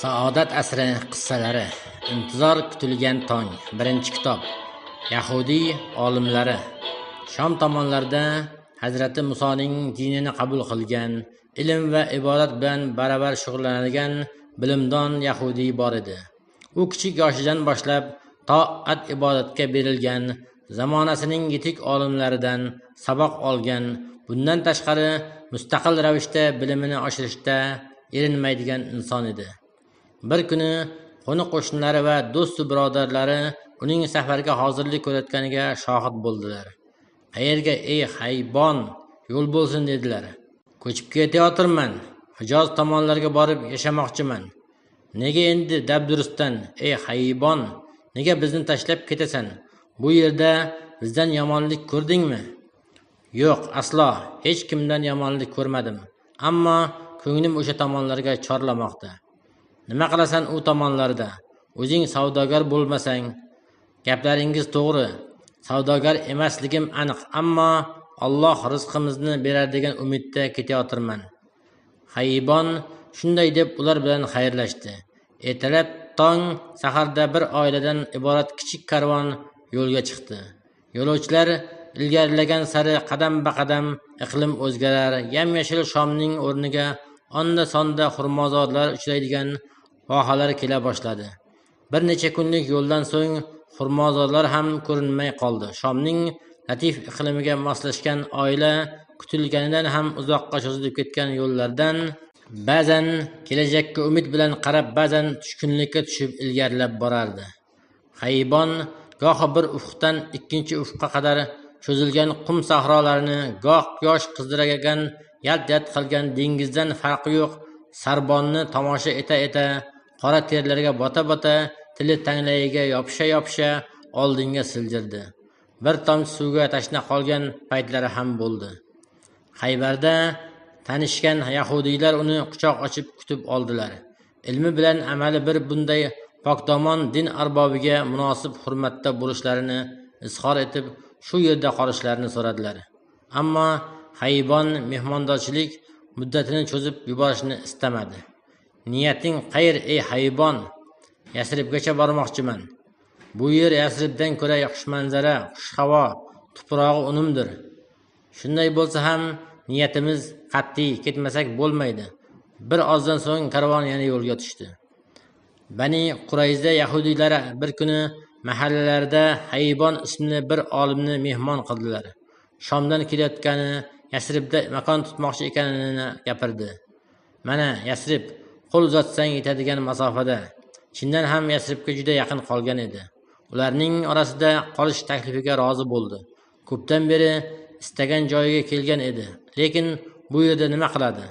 Saodat asri qissalari. Intizor kutilgan tong. 1-kitob. Yahudiy olimlari. Shom tomonlarida Hazrati Musoning dinini qabul qilgan, ilm va ibodat bilan baravar shug'ullanadigan bilimdon yahudiy bor edi. U kichik yoshidan boshlab toat ibodatga berilgan, zamonasining yetuk olimlaridan saboq olgan, bundan tashqari mustaqil ravishda bilimini oshirishda erinmaydigan inson edi. Bir kuni qo'ni-qo'shnilari va do'st-u birodarlari uning safarga hozirlik ko'rayotganiga shohid bo'ldilar. "Qayerga, ey haybon, yo'l bo'lsin?" dedilar. "Ko'chib ketayotirman. Hijoz tomonlarga borib yashamoqchiman." "Nega endi dabdurustdan, ey haybon, nega bizni tashlab ketasan? Bu yerda bizdan yomonlik ko'rdingmi?" "Yo'q, aslo, hech kimdan yomonlik ko'rmadim. Ammo ko'nglim o'sha tomonlarga chorlamoqda." "Nima qilasan u tomonlarda? O'zing savdogar bo'lmasang." "Gaplaringiz to'g'ri. Savdogar emasligim aniq, ammo Alloh rizqimizni berar degan umidda ketayotirman." Haybon shunday deb ular bilan xayrlashdi. Ertalab tong saharda bir oiladan iborat kichik karvon yo'lga chiqdi. Yo'lovchilar ilgarilagan sari qadam-ba-qadam iqlim o'zgarar, yam-yashil Shomning o'rniga onda-sonda xurmozorlar uchraydigan vohalar kela boshladi. Bir necha kunlik yo'ldan so'ng xurmozorlar ham ko'rinmay qoldi. Shomning latif iqlimiga moslashgan oila kutilganidan ham uzoqqa cho'zilib ketgan yo'llardan ba'zan kelajakka umid bilan qarab, ba'zan tushkunlikka tushib ilgarilab borardi. Haybon gohi bir ufqdan ikkinchi ufqqa qadar cho'zilgan qum sahrolarini, goh quyosh qizdirgan, yalt-yalt qilgan dengizdan farqi yo'q sarbonni tomosha eta-eta, qora terlarga bota-bota, tili tanglayiga yopisha-yopisha oldinga siljirdi. Bir tomchi suvga tashna qolgan paytlari ham bo'ldi. Haybarda tanishgan yahudiylar uni quchoq ochib kutib oldilar. Ilmi bilan amali bir bunday pokdomon din arbobiga munosib hurmatda bo'lishlarini izhor etib, shu yerda qolishlarini so'radilar. Ammo Haybon mehmondorchilik muddatini cho'zib yuborishni istamadi. "Niyating qayr, ey Haybon?" "Yasribgacha bormoqchiman. Bu yer Yasribdan ko'ra xushmanzara, xushhavo, tuprog'i unumdir. Shunday bo'lsa ham niyatimiz qat'iy, ketmasak bo'lmaydi." Bir ozdan so'ng karvon yana yo'lga tushdi. Bani Qurayza yahudiylari bir kuni mahallalarida Haybon ismli bir olimni mehmon qildilar. Shomdan kelayotgani, Yasribda makon tutmoqchi ekanini gapirdi. Mana Yasrib, qo'l uzatsang yetadigan masofada. Chindan ham Yasribga juda yaqin qolgan edi. Ularning orasida qolish taklifiga rozi bo'ldi. Ko'pdan beri istagan joyiga kelgan edi. Lekin bu yerda nima qiladi?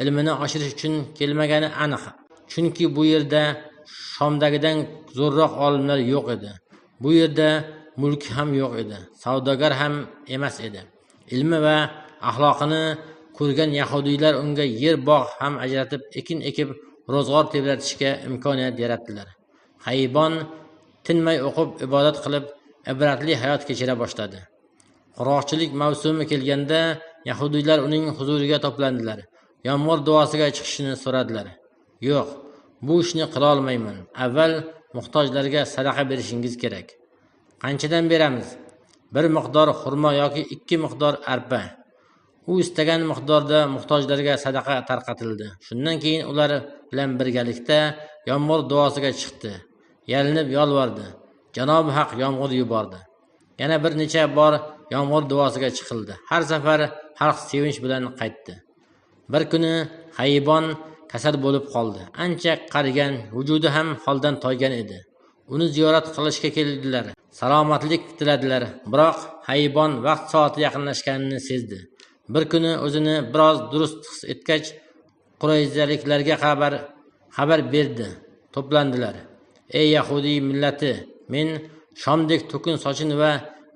Ilmini oshirish uchun kelmagani aniq. Chunki bu yerda Shomdagidan zo'rroq olimlar yo'q edi. Bu yerda mulki ham yo'q edi. Savdogar ham emas edi. Ilmi va axloqini ko'rgan yahudiylar unga yer bog' ham ajratib, ekin ekib, ro'zg'or tebratishga imkoniyat yaratdilar. Haybon tinmay o'qib, ibodat qilib, ibratli hayot kechira boshladi. Qurg'oqchilik mavsumi kelganda yahudiylar uning huzuriga to'plandilar. Yomg'ir duosiga chiqishini so'radilar. "Yo'q, bu ishni qila olmayman. Avval muhtojlarga sadaqa berishingiz kerak." "Qanchadan beramiz?" "Bir miqdor xurmo yoki 2 miqdor arpa." U istagan miqdorda muhtojlarga sadaqa tarqatildi. Shundan keyin ular bilan birgalikda yomg'ir duosiga chiqdi. Yalinib yolvordi. Janobi Haq yomg'ir yubordi. Yana bir necha bor yomg'ir duosiga chiqildi. Har safar xalq sevinch bilan qaytdi. Bir kuni Haybon kasal bo'lib qoldi. Ancha qarigan, vujudi ham holdan toygan edi. Uni ziyorat qilishga keldilar. Salomatlik tiladilar. Biroq Haybon vaqt soati yaqinlashganini sezdi. Bir kuni o'zini biroz durust his etgach, Qurayzaliklarga xabar berdi. To'plandilar. "Ey yahudiy millati, men Shomdek to'kin sochin va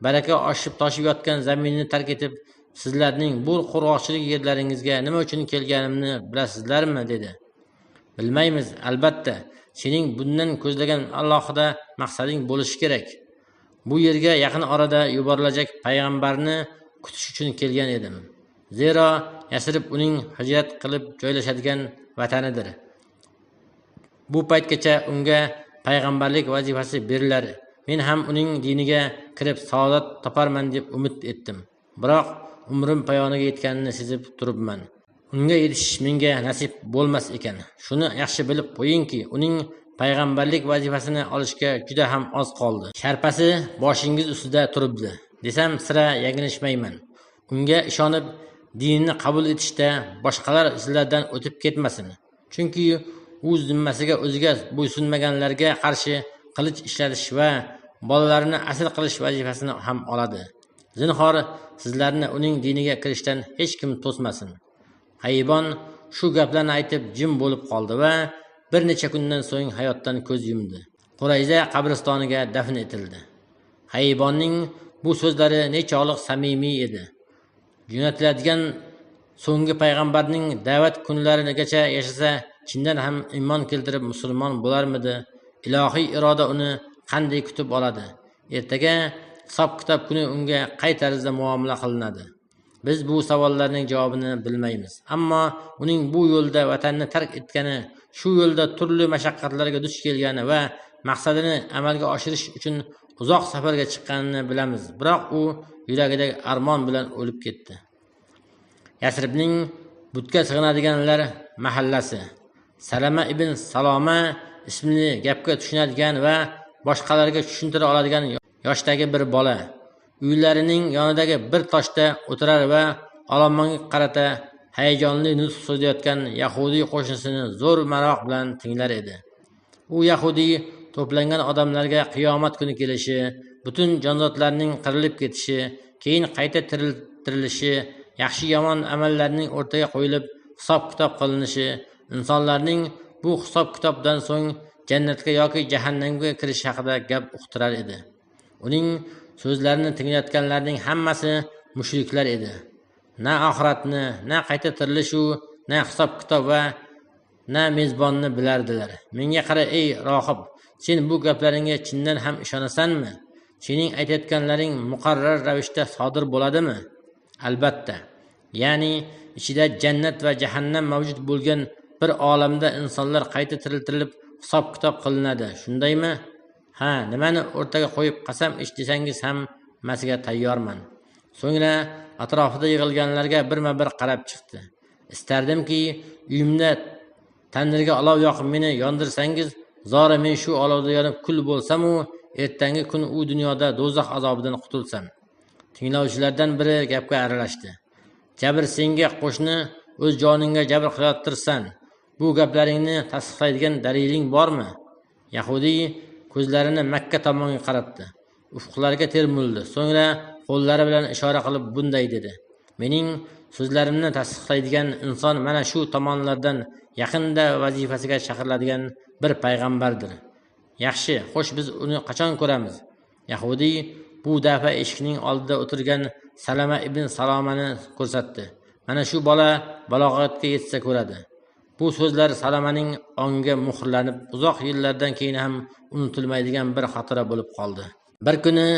baraka oshib toshib yotgan zaminni tark etib, sizlarning bu qurg'oqchilik yerlaringizga nima uchun kelganimni bilasizlarmi?" dedi. "Bilmaymiz, albatta. Sening bundan ko'zlagan alohida maqsading bo'lishi kerak. Bu yerga yaqin orada yuborilajak payg'ambarni kutish uchun kelgan edim. Zero Yasrib uning hijrat qilib joylashadigan vatanidir. Bu paytgacha unga payg'ambarlik vazifasi berilar, men ham uning diniga kirib saodat toparman deb umid etdim. Biroq umrim poyoniga yetganini sezib turibman. Unga yetishish menga nasib bo'lmas ekan. Shuni yaxshi bilib qo'yingki, uning payg'ambarlik vazifasini olishga juda ham oz qoldi. Sharpasi boshingiz ustida turibdi desam sira yanglishmayman. Unga ishonib dinini qabul etishda boshqalar sizlardan o'tib ketmasin. Chunki u zimmasiga o'ziga bo'ysunmaganlarga qarshi qilich ishlatish va bolalarini asir qilish vazifasini ham oladi. Zinhor sizlarni uning diniga kirishdan hech kim to'smasin. Haybon shu gaplarni aytib jim bo'lib qoldi va bir necha kundan so'ng hayotdan ko'z yumdi. Qurayza qabristoniga dafn etildi. Haybonning bu so'zlari nechog'liq samimiy edi. Jo'natiladigan so'nggi payg'ambarning da'vat kunlarigacha yashasa, chindan ham iymon keltirib musulmon bo'larmidi? Ilohiy iroda uni qanday kutib oladi? Ertaga hisob-kitob kuni unga qay tarzda muomala qilinadi? Biz bu savollarning javobini bilmaymiz. Ammo uning bu yo'lda vatanni tark etgani, shu yo'lda turli mashaqqatlarga duch kelgani va maqsadini amalga oshirish uchun uzoq safarga chiqqanini bilamiz. Biroq u yuragidagi armon bilan o'lib ketdi. Yasribning butga sig'inadiganlar mahallasi. Salama ibn Saloma ismli gapga tushunadigan va boshqalarga tushuntira oladigan yoshdagi bir bola uylarining yonidagi bir toshda o'tirar va olomonga qarata hayajonli nutq so'zlayotgan yahudiy qo'shnisini zo'r maroq bilan tinglar edi. U yahudiy to'plangan odamlarga qiyomat kuni kelishi, butun jonzotlarning qirilib ketishi, keyin qayta tiriltirilishi, yaxshi yomon amallarning o'rtaga qo'yilib hisob-kitob qilinishi, insonlarning bu hisob-kitobdan so'ng jannatga yoki jahannamga kirishi haqida gap uqtirar edi. Uning so'zlarini tinglayotganlarning hammasi mushriklar edi. Na oxiratni, na qayta tirilishu, na hisob-kitob va na mezbonni bilardilar. Menga qara ey rohib, sen bu gaplaringga chindan ham ishonasanmi? Sening aytayotganlaring muqarrar ravishda sodir bo'ladimi? Albatta. Ya'ni ichida jannat va jahannam mavjud bo'lgan bir olamda insonlar qayta tiriltirilib hisob-kitob qilinadi, shundaymi? Ha, nimani o'rtaga qo'yib qasam ich desangiz ham masiga tayyorman. So'ngra atrofida yig'ilganlarga birma-bir qarab chiqdi. Istardimki, uyimda tandirga olov yoqib meni yondirsangiz, zora men shu olovda yonib kul bo'lsam-u, ertangi kun u dunyoda do'zax azobidan qutulsam. Tinglovchilardan biri gapga aralashdi. Jabr senga qo'shni, o'z joningga jabr qilayottirsan. Bu gaplaringni tasdiqlaydigan daliling bormi? Yahudiy ko'zlarini Makka tomonga qaratdi. Ufqlarga termuldi. So'ngra qo'llari bilan ishora qilib bunday dedi: Mening so'zlarimni tasdiqlaydigan inson mana shu tomonlardan yaqinda vazifasiga chaqiriladigan bir payg'ambardir. Yaxshi, xo'sh, biz uni qachon ko'ramiz? Yahudiy bu dafa eshikning oldida o'tirgan Salama ibn Salomani ko'rsatdi. Mana shu bola balog'atga yetsa ko'radi. Bu so'zlar Salamaning ongiga muhrlanib, uzoq yillardan keyin ham unutilmaydigan bir xotira bo'lib qoldi. Bir kuni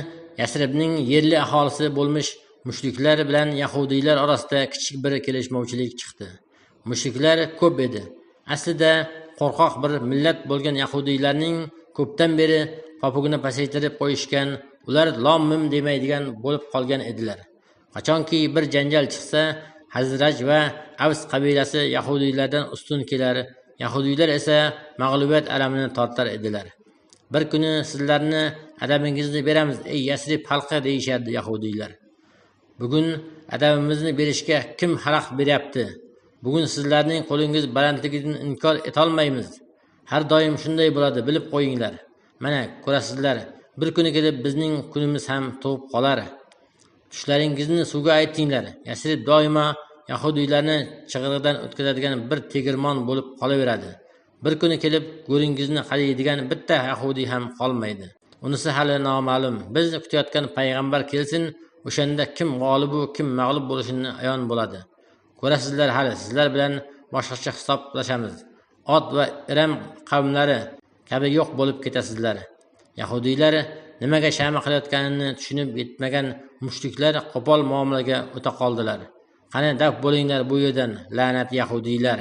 Yasribning yerli aholisi bo'lmish mushriklar bilan yahudiylar orasida kichik bir kelishmovchilik chiqdi. Mushriklar ko'p edi. Aslida qo'rqoq bir millat bo'lgan yahudiylarning ko'pdan beri popugini pasaytirib qo'yishgan, ular lom-mim demaydigan bo'lib qolgan edilar. Qachonki bir janjal chiqsa, Hazraj va Avs qabilasi yahudiylardan ustun kelar, yahudiylar esa mag'lubiyat alamini tortar edilar. Bir kuni sizlarni adamingizni beramiz, ey Yasrib xalqi, deyishardi yahudiylar. Bugun adabimizni berishga kim xalaqit beryapti? Bugun sizlarning qo'lingiz balandligini inkor etolmaymiz. Har doim shunday bo'ladi, bilib qo'yinglar. Mana ko'rasizlar, bir kuni kelib bizning kunimiz ham tug'ib qolar. Tushlaringizni suvga aytinglar. Yasrib doimo yahudiylarni chig'iriqdan o'tkazadigan bir tegirmon bo'lib qolaveradi. Bir kuni kelib go'ringizni qadiydigan bitta yahudiy ham qolmaydi. Unisi hali noma'lum. Biz kutayotgan payg'ambar kelsin, o'shanda kim g'olibu kim mag'lub bo'lishini ayon bo'ladi. Ko'rasizlar, hali sizlar bilan boshqacha hisoblashamiz. Ot va Iram qavmlari kabi yo'q bo'lib ketasizlar. Yahudiylar nimaga shama qilayotganini tushunib yetmagan mushriklar qo'pol muomalaga o'ta qoldilar. Qani daf bo'linglar bu yerdan, la'nat yahudiylar.